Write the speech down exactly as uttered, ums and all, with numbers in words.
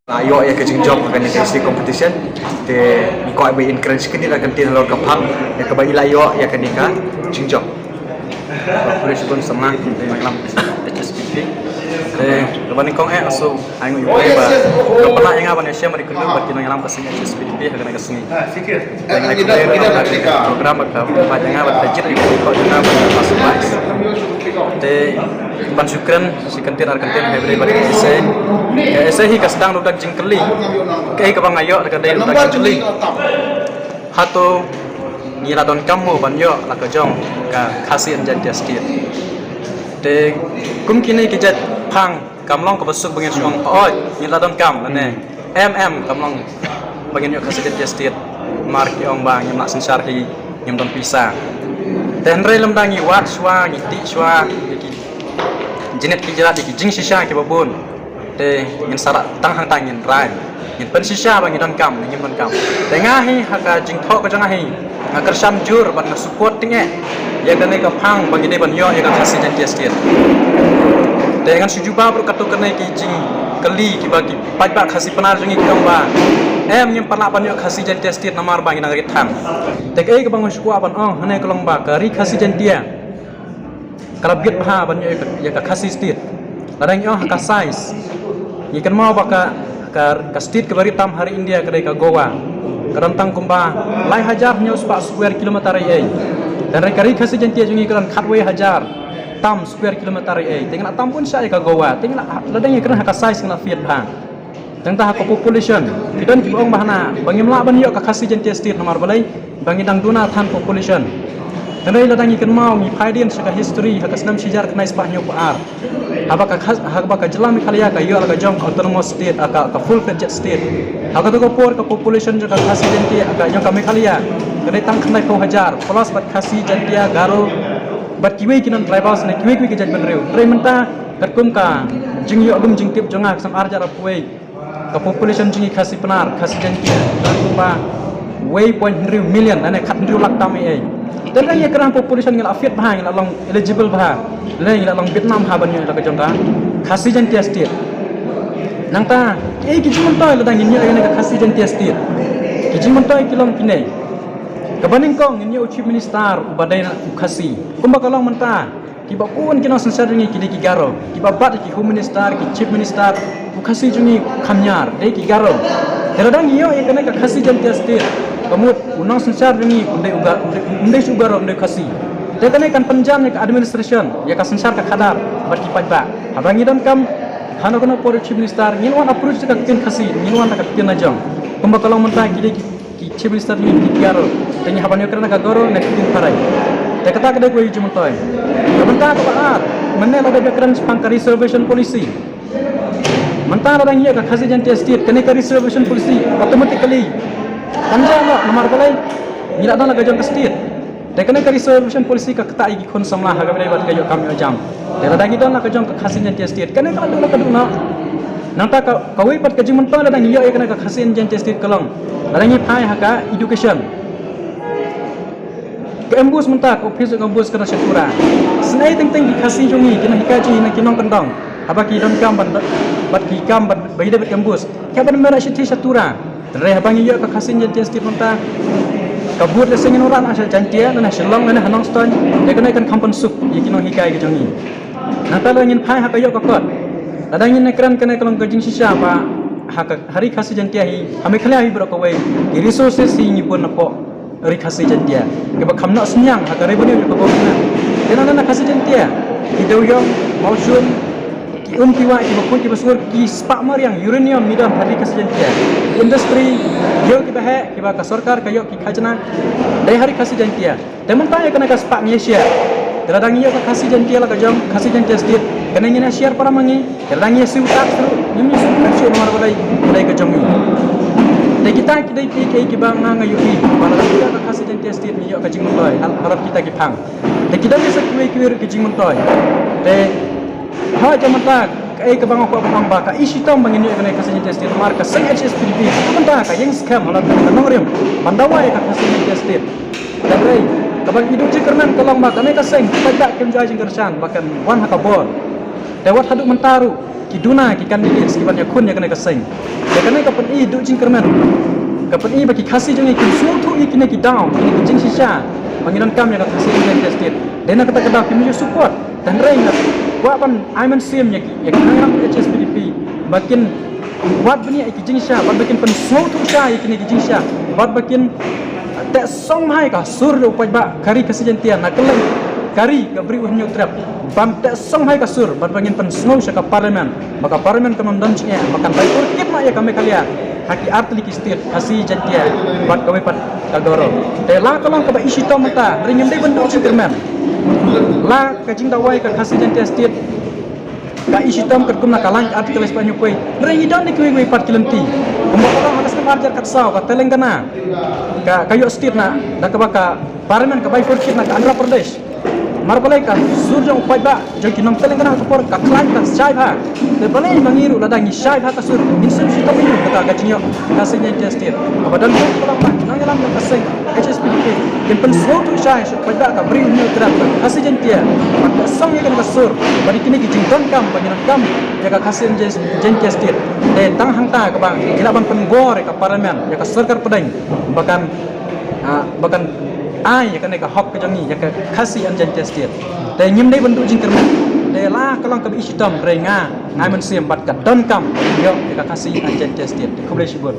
La ïoh ïa ka jingjop ha kane ka S T competition. Te ngi kwah ba encourage kane ka ktien halor ka phang ïa kaba i la ïoh ïa kane ka jingjop. Khublei shibun samla, te nongïalam H S P D P. Te kaba nyngkong eh, asu ai ngu ïa ba ka pala ïa nga ban ïa share ma dei kynduh bad ki nongïalam ka seng H S P D P ha kane ka sngi. Te nga khublei ïa ka program ba ka ba ïa nga ba ka jit ïa ka ko ïa nga ba ka surprise. Te ban shu kren shi kyntien ar kyntien ha ba dei ba ka essay. Ka essay hi ka sdang da ka jingkylli. Kaei kaba nga ïoh da ka dei da ka jingkylli. Hato ngi la donkam mo ban ïoh la ka jong ka Khasi and Jaintia State. Te kum kine ki jait phang kam long kaba suk ba ngin shu ong hooid ngi la donkam lane em em kam long ba ngin ïoh Khasi Jaintia State. Mar ki ong ba ngim lah synshar hi, ngim don pisa. Te hynrei lymda ngi wad shuwa, ngi tih shuwa ïa ki jingit ki jingrat, ïa ki jingshisha kiba bun. Te ngin sa rah tang hangta ngin rai. Ngin pynshisha ba ngi donkam ne ngim donkam. Te nga hi ha ka jingthoh ka jong nga hi, nga kyrshan jur bad nga support tyngeh ïa kane ka phang ba ngi dei ban ïoh ïa ka Khasi Jaintia State. Te ngan shu jubab ruh katto katne ki jingkylli kiba ki paidbah Khasi Pnar jong ngi ki ong ba em, ngim pat lah ban ïoh Khasi Jaintia State namar ba ngi dang rit than. Te kaei kaba nga shu kwah ban ong hangne ka long ba ka ri Khasi Jaintia ka la bit bha ban ïoh ïa ka, ïa ka Khasi State. Lada ngi ong ha ka size, ngi kynmaw ba ka, ka, ka state kaba rit tam ha ri India ka dei ka Goa. Ka don tang kumba lai hajar hynñiew spah square kilometer ei ei. Hynrei ka ri Khasi Jaintia jong ngi ka don khatwei hajar tam square kilometer ei ei. Te ngi la tam bun shai ïa ka Goa. Te ngi la, lada ngi kren ha ka size ngi la fit bha. Tang ta ha ka population, ki don kiba ong ba hana ba ngim lah ban ïoh ka Khasi Jaintia State namar balei ba ngi dang duna than population. Hynrei lada ngi kynmaw ngi phai dien sha ka history ha ka snem shi hajar khyndai spah hynñiew phew ar. Haba ka khas, haba ka jylla Meghalaya ka ïoh la ka jong ka autonomous state, ah, ka, ka full fledged state. Ha kato ka por ka population jong ka Khasi Jaintia, ah, ka jong ka Meghalaya ka dei tang khyndai phew hajar plus bad Khasi, Jaintia, Garo bad kiwei ki non tribals ne kiwei kiwei ki jait bynriew. Hynrei mynta katkum ka jingïoh lum jingtip jong nga ka snem ar hajar arphew wei, ka population jong ngi Khasi Pnar, Khasi Jaintia, ka dang kumba wei point hynriew million, lane khathynriew lak tam ei ei. Te lada ngi kren population ngi la fit bha, ngi la long eligible bha, lane ngi la long bit nam ha ban ïoh la ka jong ka Khasi Jaintia State. Nangta kiei ki jingmyntoi lada ngin ïoh ïa kane ka Khasi Jaintia State? Ki jingmyntoi ki long kine. Kaba nyngkong ngin ïoh u Chief Minister uba dei na u Khasi. Kumba ka long mynta, kiba bun ki nongsynshar jong ngi ki dei ki Garo, kiba bat ki Home Minister, ki Chief Minister, u Khasi jong ngi u kham ñiar, dei ki Garo. Te lada ngi ïoh ïa kane ka Khasi Jaintia State, ka mut u nongsynshar jong ngi un dei u Ga-, un dei, un dei shu u Garo, un dei u Khasi. Te kane kan pynjam ïa ka administration, ïa ka synshar ka khadar bad ki paidbah. Haba ngi donkam hano kano por Chief Minister, ngin wan approach ka ktien Khasi, ngin wan ka ktien la jong. Kumba ka long mynta ki dei ki ki Chief Minister ngi ki Garo. Te ngi haba ngi kren ka Garo ne ki Phareng. Te kata ka dei kawei jingmyntoi. Ka bynta kaba ar, mynne lada ngi kren shaphang ka reservation policy. Mynta lada ngi ïoh ka Khasi Jaintia State, kane ka reservation policy automatically kan jia noh namar balei ngi la don la ka jong ka state. Te kane ka reservation policy ka ktah ïa ki khun samla ha kaba ïadei bad ka ïoh kam ïoh jam. Te lada ngi don la ka jong ka Khasi Jaintia State, kane ka la duh la ka duh noh. Nangta ka, kawei pat ka jingmyntoi lada ngi ïoh ïa kane ka Khasi Jaintia State ka long, lada ngi phai ha ka education. Ka MBOSE mynta, ka ophis ka MBOSE ka don sha Tura. Sngewbha teng teng ki Khasi jong ngi, ki nonghikai jong ngi, ki nongkyndong, haba ki donkam ban, bad ki kam ban, ba ïadei bad ka MBOSE, ki hap ban ïaleh shithi sha Tura. Hynrei haba ngi ïoh ka Khasi Jaintia State mynta, ka bud lehse ngin wanrah na sha Jaintia, na Shillong, na ha Nongstoiñ, te kane kan kham pynsuk ïa ki nonghikai ki jong ngi. Nangta lada ngin phai ha ka ïoh ka kot, lada ngin kren kane ka long ka jingshisha ba ha ka, ha ri Khasi Jaintia hi, ha Meghalaya hi baroh kawei, ki resources hi ngi bun napoh ri Khasi Jaintia, kiba kham noh synñiang ha ka revenue jong ka government. Te na, na Khasi Jaintia, ki dewiong, mawshun, ki um ki wah, kiba khuid kiba sur, ki spah mariang, uranium, ngi don ha ri Khasi Jaintia. Ki industry, ïew kiba heh, kiba ka sorkar ka ïoh ki khajna, dei ha ri Khasi Jaintia. Te mynta ïa kane ka spah ngi ïa share. Te lada ngi ïoh ka Khasi Jaintia la ka jong, Khasi Jaintia State, kane ngin ïa share para ma ngi. Te lada ngi ïa siew tax ruh, ngim ïa siew pynlip shuh namar ba dei, ba dei ka jong ngi. Te kita ki dei kiei kiei kiba nga nga ïohi ba lada ngi ïoh ka Khasi Jaintia State ngi ïoh ka jingmyntoi halor kita ki phang. Te ki don sa kiwei kiwei ruh ki jingmyntoi. Te ha ka mynta kaei kaba nga kwah ban ong ba ka i shitom ba ngin ïoh kane ka Khasi Jaintia State namar ka seng H S P D P ka mynta ka ïeng skhem halor ka nongrim ban dawa ïa ka Khasi Jaintia State. Hynrei kaba ngi duh jingkyrmen ka long ba kane ka seng paidbah kim ju ai jingkyrshan ba kan wan ha ka bor. Te wat haduh mynta ruh ki duna ki candidates ki ban ïakhun ïa kane ka seng. Te kane ka pyni duh jingkyrmen, ka pyni ba ki Khasi jong ngi kim sngewthuh ïa kine ki daw, kine ki jingshisha ba ngi donkam ïa ka Khasi Jaintia State. Dei na kata ka daw kim ju support. Te hynrei nga kwah ban ai mynsiem ïa ki, ïa ki nongïalam H S P D P ba kin wad bniah ïa ki jingshisha, bad ba kin pynsngewthuh shai ïa kine ki jingshisha, bad ba kin teh song bha ïa ka sur u paidbah ka ri Khasi Jaintia na kylleng ka ri ka Bri u Hynñiewtrep. Ban teh song bha ïa ka sur bad ba ngin pynsngew sha ka parliament, ba ka parliament kan ym don jingeh, ba kan bifurcate noh ïa ka Meghalaya ha ki artylli ki state, Khasi, Jaintia bad kawei pat ka Garo. Te la ka long kaba ishitom mynta, hynrei ngim dei ban duh jingkyrmen. La ka jingdawa ïa ka Khasi Jaintia State ka ishitom katkum na ka lain ka Article spah hynñiewphew. Hynrei ngi don ïa kiwei kiwei pat ki lynti. Kumba ka long ha ka snem arhajar khatsaw ka Telangana ka, ka ïoh state na, da kaba ka parliament ka bifurcate na ka Andhra Pradesh. Namar balei? Ka sur jong u paidbah jong ki nong Telangana ha ka por ka khlaiñ, ka shai bha. Te balei ma ngi ruh lada ngi shai bha ka sur, ngin sngewsih kumno ïa kata ka jingïoh Khasi Jaintia State? Kaba donkam ka long ba ki nongïalam jong ka seng H S P D P kin pynsngewthuh shai sha u paidbah ka Bri u Hynñiewtrep, Khasi Jaintia, ban teh song ïa kane ka sur, ba dei kine ki jingdonkam ba ngi donkam ïa ka Khasi Jaintia State. Te tang hangta kaba ngi lah ban pynbor ïa ka parliament, ïa ka sorkar pdeng, ba kan, ah, ba kan ai ïa kane ka hok ka jong ngi ïa ka Khasi and Jaintia State. Te ngim dei ban duh jingkyrmen. Te la ka long kaba ishitom, hynrei nga, nga ai mynsiem bad ka donkam ïoh ïa ka Khasi and Jaintia State. Te khublei shibun.